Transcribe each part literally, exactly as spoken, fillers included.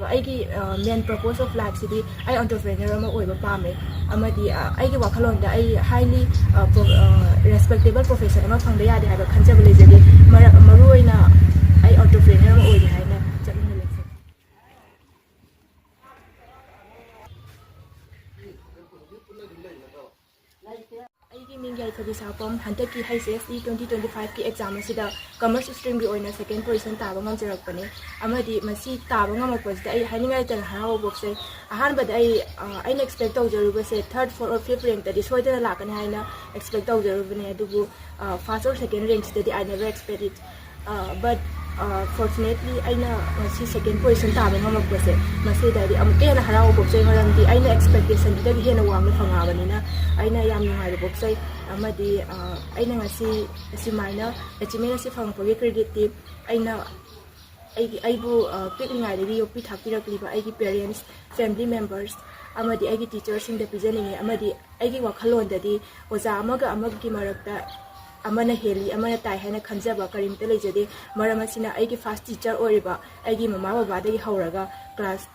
ꯑꯩꯒꯤ ꯃꯦꯟ purpose of ꯂꯥꯏꯐꯁꯤꯗꯤ ꯑꯩ entrepreneur ꯑꯃ ꯑꯣꯏꯕ ꯄꯥꯝꯃꯦ꯫ ꯑꯃꯗꯤ ꯑ, ꯑꯩꯒꯤ ꯋꯥꯈꯜꯂꯣꯟꯗ ꯑꯩ ꯍꯥꯏꯂꯤ ꯔꯦꯁꯄꯦꯛꯇꯦꯕꯜ ꯄ꯭ꯔꯣꯐꯦꯁꯟ ꯑꯃ ꯐꯪꯗ ꯌꯥꯗꯦ ꯍꯥꯏꯕ ꯈꯟꯖꯕ ꯂꯩꯖꯗꯦ꯫ ꯃꯔ- ꯃꯔꯨꯑꯣꯏꯅ ꯑꯩ ꯑꯣꯟꯇꯔꯄ꯭ꯔꯦꯅꯔ ꯑꯃ ꯑꯣꯏꯒꯦ ꯍꯥꯏꯅ ꯆꯠꯃꯤꯟꯅ ꯂꯩꯖꯩ꯫ ꯑꯩꯒꯤ ꯃꯤꯡ ꯌꯥꯏꯐꯕꯤ ꯁꯥꯄꯝ꯫ ꯍꯟꯗꯛꯀꯤ H S E twenty twenty ꯐꯥꯏꯚꯀꯤ ꯑꯦꯛꯖꯥꯝ ꯑꯁꯤꯗ ꯀꯃꯔꯁ ꯁ꯭ꯇ꯭ꯔꯤꯝꯒꯤ ꯑꯣꯏꯅ ꯁꯦꯀꯦꯟ ꯄꯣꯖꯤꯁꯟ ꯇꯥꯕ ꯉꯝꯖꯔꯛꯄꯅꯦ꯫ ꯑꯃꯗꯤ ꯃꯁꯤ ꯇꯥꯕ ꯉꯝꯃꯛꯄꯁꯤꯗ ꯑꯩ ꯍꯥꯏꯅꯤꯡꯉꯥꯏ ꯂꯩꯇꯅ ꯍꯔꯥꯎꯕ ꯄꯣꯛꯆꯩ꯫ ꯑꯍꯥꯟꯕꯗ ꯑꯩ ꯑ, ꯑꯩꯅ ꯑꯦꯛꯁꯄꯦꯛ ꯇꯧꯖꯔꯨꯕꯁꯦ ꯊꯥꯔꯠ, ꯐꯣꯔꯠ ꯑꯣꯔ ꯐꯤꯐ ꯔꯦꯡꯛꯇꯗꯤ ꯁꯣꯏꯗꯅ ꯂꯥꯛꯀꯅꯤ ꯍꯥꯏꯅ ꯑꯦꯛꯁꯄꯦꯛ ꯇꯧꯖꯔꯨꯕꯅꯦ꯫ ꯑꯗꯨꯕꯨ ꯐꯥꯔꯁ ꯑꯣꯔ ꯁꯦꯀꯦꯟ ꯔꯦꯡꯛꯁꯤꯗꯗꯤ I never expect it꯫ But fortunately ꯑꯩꯅ ꯉꯁꯤ ꯁꯦꯀꯦꯟ ꯄꯣꯖꯤꯁꯟ ꯇꯥꯕ ꯉꯝꯃꯛꯄꯁꯦ ꯃꯁꯤꯗ ꯍꯥꯏꯗꯤ ꯑꯃꯨꯛꯀ ꯍꯦꯟꯅ ꯍꯔꯥꯎꯕ ꯄꯣꯛꯆꯩ꯫ ꯃꯔꯝꯗꯤ ꯑꯩꯅ ꯑꯦꯛꯁꯄꯦꯛꯇꯦꯁꯟꯗꯒꯤ ꯍꯦꯟꯅ ꯋꯥꯡꯅ ꯐꯪꯉꯛꯑꯕꯅꯤꯅ ꯑꯩꯅ ꯌꯥꯝ ꯅꯨꯡꯉꯥꯏꯕ ꯄꯣꯛꯆꯩ꯫ ꯑꯃꯗꯤ ꯑ, ꯑꯩꯅ ꯉꯁꯤ ꯑꯁꯨꯃꯥꯏꯅ ꯑꯦꯆꯤꯞꯃꯦꯟ ꯑꯁꯤ ꯐꯪꯉꯛꯄꯒꯤ ꯀ꯭ꯔꯦꯗꯤꯠꯇꯤ ꯑꯩꯅ ꯑꯩꯒꯤ ꯑꯩꯕꯨ ꯑ, ꯄꯤꯛꯂꯤꯉꯩꯗꯒꯤ ꯌꯣꯛꯄꯤ ꯊꯥꯛꯄꯤꯔꯛꯂꯤꯕ ꯑꯩꯒꯤ ꯄꯦꯔꯦꯟꯁ, ꯐꯦꯃꯤꯂꯤ ꯃꯦꯝꯕꯔꯁ ꯑꯃꯗꯤ ꯑꯩꯒꯤ ꯇꯤꯆꯔꯁꯤꯡꯗ ꯄꯤꯖꯅꯤꯡꯉꯤ꯫ ꯑꯃꯗꯤ ꯑꯩꯒꯤ ꯋꯥꯈꯜꯂꯣꯟꯗꯗꯤ ꯑꯣꯖꯥ ꯑꯃꯒ ꯑꯃꯒꯤ ꯃꯔꯛꯇ ꯑꯃꯅ ꯍꯦꯜꯂꯤ ꯑꯃꯅ ꯇꯥꯏ ꯍꯥꯏꯅ ꯈꯟꯖꯕ ꯀꯔꯤꯝꯇ ꯂꯩꯖꯗꯦ꯫ ꯃꯔꯝ ꯑꯁꯤꯅ ꯑꯩꯒꯤ ꯐꯥꯔꯁ ꯇꯤꯆꯔ ꯑꯣꯏꯔꯤꯕ ꯑꯩꯒꯤ ꯃꯃꯥ ꯕꯕꯥꯗꯒꯤ ꯍꯧꯔꯒ ꯀ꯭ꯂꯥꯁ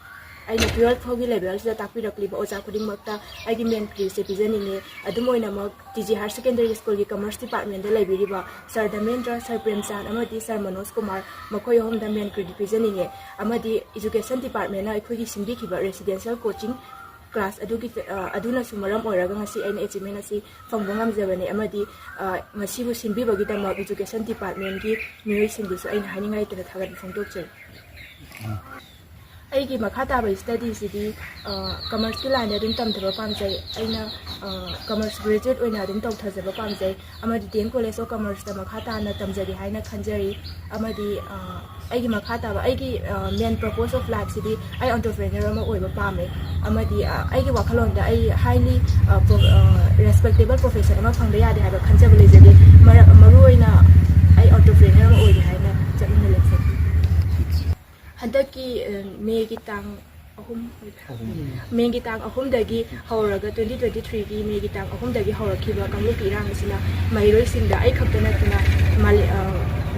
ꯑꯩꯅ ꯇꯨꯌꯦꯜꯐ ꯐꯥꯎꯒꯤ ꯂꯦꯚꯦꯜꯁꯤꯗ ꯇꯥꯛꯄꯤꯔꯛꯂꯤꯕ ꯑꯣꯖꯥ ꯈꯨꯗꯤꯡꯃꯛꯇ ꯑꯩꯒꯤ ꯃꯦꯟ ꯀ꯭ꯔꯦꯗꯤꯠꯁꯦ ꯄꯤꯖꯅꯤꯡꯉꯤ꯫ ꯑꯗꯨꯝ ꯑꯣꯏꯅꯃꯛ ꯇꯤ ꯖꯤ ꯍꯥꯌꯔ ꯁꯦꯀꯦꯟꯗꯔꯤ ꯁ꯭ꯀꯨꯜꯒꯤ ꯀꯃꯔꯁ ꯗꯤꯄꯥꯔꯠꯃꯦꯟꯗ ꯂꯩꯕꯤꯔꯤꯕ ꯁꯥꯔ ꯙꯔꯃꯦꯟꯗ꯭ꯔ, ꯁꯥꯔ ꯄ꯭ꯔꯦꯝꯆꯥꯟ ꯑꯃꯗꯤ ꯁꯥꯔ ꯃꯅꯣꯖ ꯀꯨꯃꯥꯔ, ꯃꯈꯣꯏ ꯑꯍꯨꯝꯗ ꯃꯦꯟ ꯀ꯭ꯔꯦꯗꯤꯠ ꯄꯤꯖꯅꯤꯡꯉꯤ꯫ ꯑꯃꯗꯤ ꯏꯖꯨꯀꯦꯁꯟ ꯗꯤꯄꯥꯔꯠꯃꯦꯟꯅ ꯑꯩꯈꯣꯏꯒꯤ ꯁꯤꯟꯕꯤꯈꯤꯕ ꯔꯦꯁꯤꯗꯦꯟꯁꯤꯌꯦꯜ ꯀꯣꯆꯤꯡ ꯀ꯭ꯂꯥꯁ ꯑꯗꯨꯒꯤ, ꯑ, ꯑꯗꯨꯅꯁꯨ ꯃꯔꯝ ꯑꯣꯏꯔꯒ ꯉꯁꯤ ꯑꯩꯅ ꯑꯦꯆꯤꯞꯃꯦꯟ ꯑꯁꯤ ꯐꯪꯕ ꯉꯝꯖꯕꯅꯤ꯫ ꯑꯃꯗꯤ, ꯑ, ꯃꯁꯤꯕꯨ ꯁꯤꯟꯕꯤꯕꯒꯤꯗꯃꯛ ꯏꯖꯨꯀꯦꯁꯟ ꯗꯤꯄꯥꯔꯠꯃꯦꯟꯒꯤ ꯃꯤꯑꯣꯏꯁꯤꯡꯕꯨꯁꯨ ꯑꯩꯅ ꯍꯥꯏꯅꯤꯡꯉꯥꯏ ꯂꯩꯇꯅ ꯊꯥꯒꯠꯄ ꯐꯣꯡꯗꯣꯛꯆꯔꯤ꯫ ꯑꯩꯒꯤ ꯃꯈꯥ ꯇꯥꯕ ꯁ꯭ꯇꯗꯤꯁꯤꯗꯤ, ꯑ, ꯀꯃꯔꯁꯀꯤ ꯂꯥꯏꯟꯗ ꯑꯗꯨꯝ ꯇꯝꯊꯕ ꯄꯥꯝꯖꯩ꯫ ꯑꯩꯅ, ꯑ, ꯀꯃꯔꯁ ꯒ꯭ꯔꯦꯖꯨꯋꯦꯠ ꯑꯣꯏꯅ ꯑꯗꯨꯝ ꯇꯧꯊꯖꯕ ꯄꯥꯝꯖꯩ꯫ ꯑꯃꯗꯤ ꯗꯤ ꯑꯦꯝ ꯀꯣꯂꯦꯖ ꯑꯣꯐ ꯀꯃꯔꯁꯇ ꯃꯈꯥ ꯇꯥꯅ ꯇꯝꯖꯒꯦ ꯍꯥꯏꯅ ꯈꯟꯖꯔꯤ꯫ ꯑꯃꯗꯤ, ꯑ, ꯑꯩꯒꯤ ꯃꯈꯥ ꯇꯥꯕ, ꯑꯩꯒꯤ, ꯑ, ꯃꯦꯟ ꯄꯔꯄꯣꯁ ꯑꯣꯐ ꯂꯥꯏꯐꯁꯤꯗꯤ ꯑꯩ ꯑꯣꯟꯇꯔꯄ꯭ꯔꯦꯅꯔ ꯑꯃ ꯑꯣꯏꯕ ꯄꯥꯝꯃꯦ꯫ ꯑꯃꯗꯤ, ꯑ, ꯑꯩꯒꯤ ꯋꯥꯈꯜꯂꯣꯟꯗ ꯑꯩ ꯍꯥꯏꯂꯤ, ꯑ, ꯄ꯭ꯔꯣ-, ꯑ, ꯔꯦꯁꯄꯦꯛꯇꯦꯕꯜ ꯄ꯭ꯔꯣꯐꯦꯁꯟ ꯑꯃ ꯐꯪꯗ ꯌꯥꯗꯦ ꯍꯥꯏꯕ ꯈꯟꯖꯕ ꯂꯩꯖꯗꯦ꯫ ꯃꯔ-, ꯃꯔꯨꯑꯣꯏꯅ ꯑꯩ ꯑꯣꯟꯇꯔꯄ꯭ꯔꯦꯅꯔ ꯑꯃ ꯑꯣꯏꯒꯦ ꯍꯥꯏꯅ ꯆꯠꯃꯤꯟꯅ ꯂꯩꯖꯩ꯫ ꯍꯟꯗꯛꯀꯤ, ꯑ, ꯃꯦꯒꯤ ꯇꯥꯡ ꯑꯍꯨꯝ ꯑꯣꯏꯕ꯭ꯔꯥ? ꯃꯦꯒꯤ ꯇꯥꯡ ꯑꯍꯨꯝꯗꯒꯤ ꯍꯧꯔꯒ ꯇ꯭ꯋꯦꯟꯇꯤ ꯇ꯭ꯋꯦꯟꯇꯤ ꯊ꯭ꯔꯤꯒꯤ ꯃꯦꯒꯤ ꯇꯥꯡ ꯑꯍꯨꯝꯗꯒꯤ ꯍꯧꯔꯛꯈꯤꯕ ꯀꯥꯡꯂꯨꯞꯀꯤ ꯏꯔꯥꯡ ꯑꯁꯤꯅ ꯃꯍꯩꯔꯣꯏꯁꯤꯡꯗ, ꯑꯩ ꯈꯛꯇ ꯅꯠꯇꯅ ꯃꯥꯂꯦ-, ꯑ,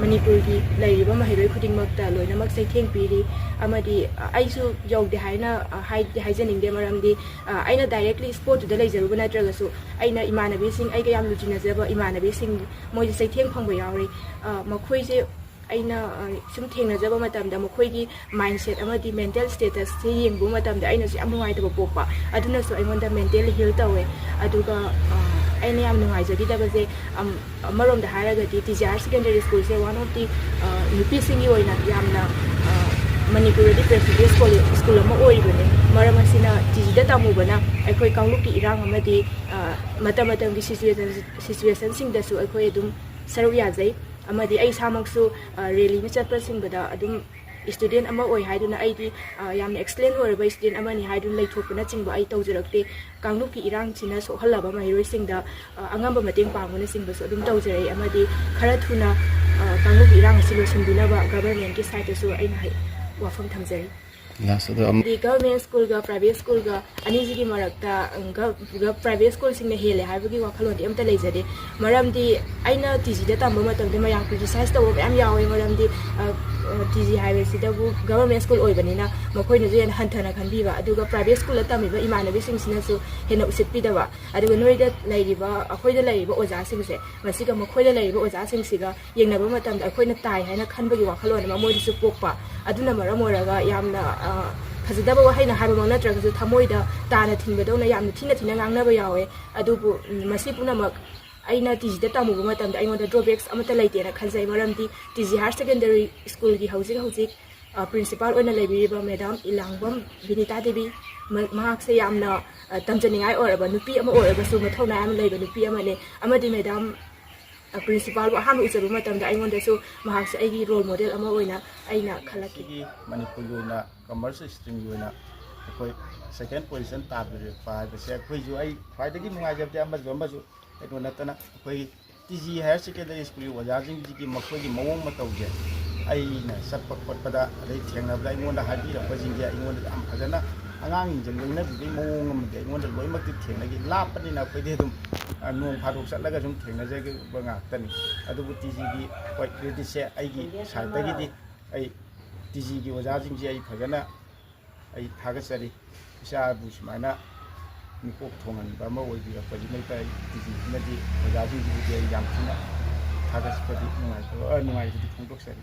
ꯃꯅꯤꯄꯨꯔꯒꯤ ꯂꯩꯔꯤꯕ ꯃꯍꯩꯔꯣꯏ ꯈꯨꯗꯤꯡꯃꯛꯇ ꯂꯣꯏꯅꯃꯛ ꯆꯩꯊꯦꯡ ꯄꯤꯔꯤ꯫ ꯑꯃꯗꯤ ꯑꯩꯁꯨ ꯌꯧꯗꯦ ꯍꯥꯏꯅ ꯍꯥꯏꯗꯤ ꯍꯥꯏꯖꯅꯤꯡꯗꯦ, ꯃꯔꯝꯗꯤ ꯑꯩꯅ ꯗꯥꯏꯔꯦꯛꯂꯤ ꯁ꯭ꯄꯣꯠꯇꯨꯗ ꯂꯩꯖꯔꯨꯕ ꯅꯠꯇ꯭ꯔꯒꯁꯨ, ꯑꯩꯅ ꯏꯃꯥꯟꯅꯕꯤꯁꯤꯡ, ꯑꯩꯒ ꯌꯥꯝ ꯂꯨꯆꯤꯟꯅꯖꯕ ꯏꯃꯥꯟꯅꯕꯤꯁꯤꯡ, ꯃꯣꯏꯁꯦ ꯆꯩꯊꯦꯡ ꯐꯪꯕ ꯌꯥꯎꯔꯤ꯫ ꯃꯈꯣꯏꯁꯦ ꯑꯩꯅ ꯁꯨꯝ ꯊꯦꯡꯅꯖꯕ ꯃꯇꯝꯗ ꯃꯈꯣꯏꯒꯤ ꯃꯥꯏꯟꯁꯦꯠ ꯑꯃꯗꯤ ꯃꯦꯟꯇꯦꯜ ꯁ꯭ꯇꯦꯇꯁꯁꯦ ꯌꯦꯡꯕ ꯃꯇꯝꯗ ꯑꯩꯅꯁꯨ ꯌꯥꯝ ꯅꯨꯡꯉꯥꯏꯇꯕ ꯄꯣꯛꯄ꯫ ꯑꯗꯨꯅꯁꯨ ꯑꯩꯉꯣꯟꯗ ꯃꯦꯟꯇꯦꯜ ꯍꯤꯜ ꯇꯧꯋꯦ꯫ ꯑꯗꯨꯒ ꯑꯩꯅ ꯌꯥꯝ ꯅꯨꯡꯉꯥꯏꯖꯈꯤꯗꯕꯁꯦ, ꯑꯃꯔꯣꯝꯗ ꯍꯥꯏꯔꯒꯗꯤ ꯇꯤ ꯖꯤ ꯍꯥꯌꯔ ꯁꯦꯀꯦꯟꯗꯔꯤ ꯁ꯭ꯀꯨꯜꯁꯦ ꯋꯥꯟ ꯑꯣꯐ ꯗꯤ ꯅꯨꯄꯤꯁꯤꯡꯒꯤ ꯑꯣꯏꯅ ꯌꯥꯝꯅ ꯃꯅꯤꯄꯨꯔꯗꯗꯤ ꯄ꯭ꯔꯦꯁꯇꯤꯖꯤꯌꯁ ꯁ꯭ꯀꯨꯜ ꯑꯃ ꯑꯣꯏꯔꯤꯕꯅꯤ꯫ ꯃꯔꯝ ꯑꯁꯤꯅ ꯇꯤ ꯖꯤꯗ ꯇꯝꯃꯨꯕꯅ ꯑꯩꯈꯣꯏ ꯀꯥꯡꯂꯨꯞꯀꯤ ꯏꯔꯥꯡ ꯑꯃꯗꯤ ꯃꯇꯝ ꯃꯇꯝꯒꯤ ꯁꯤꯆꯨꯋꯦꯁꯟꯁꯤꯡꯗꯁꯨ ꯑꯩꯈꯣꯏ ꯑꯗꯨꯝ ꯁꯔꯨꯛ ꯌꯥꯖꯩ꯫ ꯑꯃꯗꯤ ꯑꯩ ꯏꯁꯥꯃꯛꯁꯨ ꯔꯦꯂꯤꯅ ꯆꯠꯄꯁꯤꯡꯕꯗ ꯑꯗꯨꯝ ꯏꯁꯇꯨꯗꯦꯟ ꯑꯃ ꯑꯣꯏ ꯍꯥꯏꯗꯨꯅ ꯑꯩꯗꯤ ꯌꯥꯝꯅ ꯑꯦꯛꯁꯄ꯭ꯂꯦꯟ ꯑꯣꯏꯔꯕ ꯏꯁꯇꯨꯗꯦꯟ ꯑꯃꯅꯤ ꯍꯥꯏꯗꯨꯅ ꯂꯩꯊꯣꯛꯄꯅꯆꯤꯡꯕ ꯑꯩ ꯇꯧꯖꯔꯛꯇꯦ꯫ ꯀꯥꯡꯂꯨꯞꯀꯤ ꯏꯔꯥꯡꯁꯤꯅ ꯁꯣꯛꯍꯜꯂꯕ ꯃꯍꯩꯔꯣꯏꯁꯤꯡꯗ ꯑꯉꯝꯕ ꯃꯇꯦꯡ ꯄꯥꯡꯕꯅꯆꯤꯡꯕꯁꯨ ꯑꯗꯨꯝ ꯇꯧꯖꯔꯛꯏ꯫ ꯑꯃꯗꯤ ꯈꯔ ꯊꯨꯅ ꯀꯥꯡꯂꯨꯞꯀꯤ ꯏꯔꯥꯡ ꯑꯁꯤ ꯂꯣꯏꯁꯤꯟꯕꯤꯅꯕ ꯒꯚꯔꯟꯃꯦꯟꯠꯀꯤ ꯁꯥꯏꯠꯇꯁꯨ ꯑꯩꯅ ꯋꯥꯐꯝ ꯊꯝꯖꯔꯤ꯫ ꯍꯥꯏꯗꯤ ꯒꯚꯔꯟꯃꯦꯟꯠ ꯁ꯭ꯀꯨꯜꯒ ꯄ꯭ꯔꯥꯏꯚꯦꯠ ꯁ꯭ꯀꯨꯜꯒ ꯑꯅꯤꯁꯤꯒꯤ ꯃꯔꯛꯇ ꯄ꯭ꯔꯥꯏꯚꯦꯠ ꯁ꯭ꯀꯨꯜꯁꯤꯡꯅ ꯍꯦꯜꯂꯦ ꯍꯥꯏꯕꯒꯤ ꯋꯥꯈꯜꯂꯣꯟꯗꯤ ꯑꯝꯇ ꯂꯩꯖꯗꯦ꯫ ꯃꯔꯝꯗꯤ ꯑꯩꯅ ꯇꯤ ꯖꯤꯗ ꯇꯝꯕ ꯃꯇꯝꯗ ꯃꯌꯥꯝ ꯀ꯭ꯔꯤꯇꯤꯁꯥꯏꯁ ꯇꯧꯕ ꯃꯌꯥꯝ ꯌꯥꯎꯋꯦ꯫ ꯃꯔꯝꯗꯤ ꯇꯤ ꯖꯤ ꯍꯥꯏꯕꯁꯤꯗꯕꯨ ꯒꯚꯔꯟꯃꯦꯟꯠ ꯁ꯭ꯀꯨꯜ ꯑꯣꯏꯕꯅꯤꯅ ꯃꯈꯣꯏꯅꯁꯨ ꯍꯦꯟꯅ ꯍꯟꯊꯅ ꯈꯟꯕꯤꯕ, ꯑꯗꯨꯒ ꯄ꯭ꯔꯥꯏꯚꯦꯠ ꯁ꯭ꯀꯨꯜꯗ ꯇꯝꯃꯤꯕ ꯏꯃꯥꯟꯅꯕꯤꯁꯤꯡꯁꯤꯅꯁꯨ ꯍꯦꯟꯅ ꯎꯁꯤꯠꯄꯤꯗꯕ꯫ ꯑꯗꯨꯒ ꯅꯣꯏꯗ ꯂꯩꯔꯤꯕ, ꯑꯩꯈꯣꯏꯗ ꯂꯩꯔꯤꯕ ꯑꯣꯖꯥꯁꯤꯡꯁꯦ, ꯃꯁꯤꯒ ꯃꯈꯣꯏꯗ ꯂꯩꯔꯤꯕ ꯑꯣꯖꯥꯁꯤꯡꯁꯤꯒ ꯌꯦꯡꯅꯕ ꯃꯇꯝꯗ ꯑꯩꯈꯣꯏꯅ ꯇꯥꯏ ꯍꯥꯏꯅ ꯈꯟꯕꯒꯤ ꯋꯥꯈꯜꯂꯣꯟ ꯑꯃ ꯃꯣꯏꯗꯁꯨ ꯄꯣꯛꯄ꯫ ꯑꯗꯨꯅ ꯃꯔꯝ ꯑꯣꯏꯔꯒ ꯌꯥꯝꯅ ꯐꯖꯗꯕ ꯋꯥꯍꯩꯅ ꯍꯥꯏꯕꯃꯛ ꯅꯠꯇ꯭ꯔꯒꯁꯨ ꯊꯃꯣꯏꯗ ꯇꯥꯅ ꯊꯤꯟꯕꯗꯧꯅ ꯌꯥꯝꯅ ꯊꯤꯅ ꯊꯤꯅ ꯉꯥꯡꯅꯕ ꯌꯥꯎꯋꯦ꯫ ꯑꯗꯨꯕꯨ ꯃꯁꯤ ꯄꯨꯝꯅꯃꯛ ꯑꯩꯅ ꯇꯤ ꯖꯤꯗ ꯇꯝꯃꯨꯕ ꯃꯇꯝꯗ ꯑꯩꯉꯣꯟꯗ ꯗ꯭ꯔꯣꯕꯦꯛꯁ ꯑꯃꯠꯇ ꯂꯩꯇꯦꯅ ꯈꯟꯖꯩ꯫ ꯃꯔꯝꯗꯤ ꯇꯤ ꯖꯤ ꯍꯥꯌꯔ ꯁꯦꯀꯦꯟꯗꯔꯤ ꯁ꯭ꯀꯨꯜꯒꯤ ꯍꯧꯖꯤꯛ ꯍꯧꯖꯤꯛ ꯄ꯭ꯔꯤꯟꯁꯤꯄꯥꯜ ꯑꯣꯏꯅ ꯂꯩꯕꯤꯔꯤꯕ ꯃꯦꯗꯥꯝ ꯏꯂꯥꯡꯕꯝ ꯕꯤꯅꯤꯇꯥ ꯗꯦꯕꯤ, ꯃꯍꯥꯛꯁꯦ ꯌꯥꯝꯅ ꯇꯝꯖꯅꯤꯡꯉꯥꯏ ꯑꯣꯏꯔꯕ ꯅꯨꯄꯤ ꯑꯃ ꯑꯣꯏꯔꯒꯁꯨ ꯃꯊꯧꯅꯥ ꯌꯥꯝꯅ ꯂꯩꯕ ꯅꯨꯄꯤ ꯑꯃꯅꯤ꯫ ꯑꯃꯗꯤ ꯃꯦꯗꯥꯝ ꯄ꯭ꯔꯤꯟꯁꯤꯄꯥꯜꯕꯨ ꯑꯍꯥꯟꯕ ꯎꯖꯕ ꯃꯇꯝꯗ ꯑꯩꯉꯣꯟꯗꯁꯨ ꯃꯍꯥꯛꯁꯦ ꯑꯩꯒꯤ ꯔꯣꯜ ꯃꯣꯗꯦꯜ ꯑꯃ ꯑꯣꯏꯅ ꯑꯩꯅ ꯈꯜꯂꯛꯈꯤ꯫ ꯁꯤꯒꯤ ꯃꯅꯤꯄꯨꯔꯒꯤ ꯑꯣꯏꯅ ꯀꯃꯔꯁ ꯁ꯭ꯇ꯭ꯔꯤꯝꯒꯤ ꯑꯣꯏꯅ ꯑꯩꯈꯣꯏ ꯁꯦꯀꯦꯟ ꯄꯣꯖꯤꯁꯟ ꯇꯥꯕꯤꯔꯛꯄ ꯍꯥꯏꯕꯁꯦ ꯑꯩꯈꯣꯏꯁꯨ, ꯑꯩ ꯈ꯭ꯋꯥꯏꯗꯒꯤ ꯅꯨꯡꯉꯥꯏꯖꯕꯗꯤ ꯑꯃꯁꯨ ꯑꯃꯁꯨ ꯀꯩꯅꯣ ꯅꯠꯇꯅ ꯑꯩꯈꯣꯏ ꯇꯤ ꯖꯤ ꯍꯥꯌꯔ ꯁꯦꯀꯦꯟꯗꯔꯤ ꯁ꯭ꯀꯨꯜꯒꯤ ꯑꯣꯖꯥꯁꯤꯡꯁꯤꯒꯤ ꯃꯈꯣꯏꯒꯤ ꯃꯑꯣꯡ ꯃꯇꯧꯁꯦ ꯑꯩꯅ ꯆꯠꯄ ꯈꯣꯠꯄꯗ ꯑꯗꯩ ꯊꯦꯡꯅꯕꯗ ꯑꯩꯉꯣꯟꯗ ꯍꯥꯏꯕꯤꯔꯛꯄꯁꯤꯡꯁꯦ ꯑꯩꯉꯣꯟꯗ ꯌꯥꯝ ꯐꯖꯅ ꯑꯉꯥꯡꯁꯤꯡꯁꯦ ꯂꯣꯏꯅꯕꯤꯕꯒꯤ ꯃꯑꯣꯡ ꯑꯃꯗꯤ ꯑꯩꯉꯣꯟꯗ ꯂꯣꯏꯅꯃꯛꯇꯤ ꯊꯦꯡꯅꯈꯤ꯫ ꯂꯥꯞꯄꯅꯤꯅ ꯑꯩꯈꯣꯏꯗꯤ ꯑꯗꯨꯝ ꯅꯣꯡ ꯐꯥꯗꯣꯛ ꯆꯠꯂꯒ ꯁꯨꯝ ꯊꯦꯡꯅꯖꯈꯤꯕ ꯉꯥꯛꯇꯅꯤ꯫ ꯑꯗꯨꯕꯨ ꯇꯤ ꯖꯤꯒꯤ, ꯍꯣꯏ, creditꯁꯦ ꯑꯩꯒꯤ sideꯇꯒꯤꯗꯤ ꯑꯩ ꯇꯤ ꯖꯤꯒꯤ ꯑꯣꯖꯥꯁꯤꯡꯁꯦ ꯑꯩ ꯐꯖꯅ ꯑꯩ ꯊꯥꯒꯠꯆꯔꯤ꯫ ꯏꯆꯥꯕꯨ ꯁꯨꯃꯥꯏꯅ ꯃꯤꯀꯣꯛ ꯊꯣꯡꯍꯟꯕ ꯑꯃ ꯑꯣꯏꯕꯤꯔꯛꯄꯁꯤꯃꯛꯇ ꯑꯩ ꯇꯤ ꯖꯤꯁꯤꯅꯗꯤ, ꯑꯣꯖꯥꯁꯤꯡꯁꯤꯕꯨꯗꯤ ꯑꯩ ꯌꯥꯝ ꯊꯤꯅ ꯊꯥꯒꯠꯄꯗꯤ ꯅꯨꯡꯉꯥꯏꯇꯕ, ꯑ, ꯅꯨꯡꯉꯥꯏꯕꯗꯤ ꯐꯣꯡꯗꯣꯛꯆꯔꯤ꯫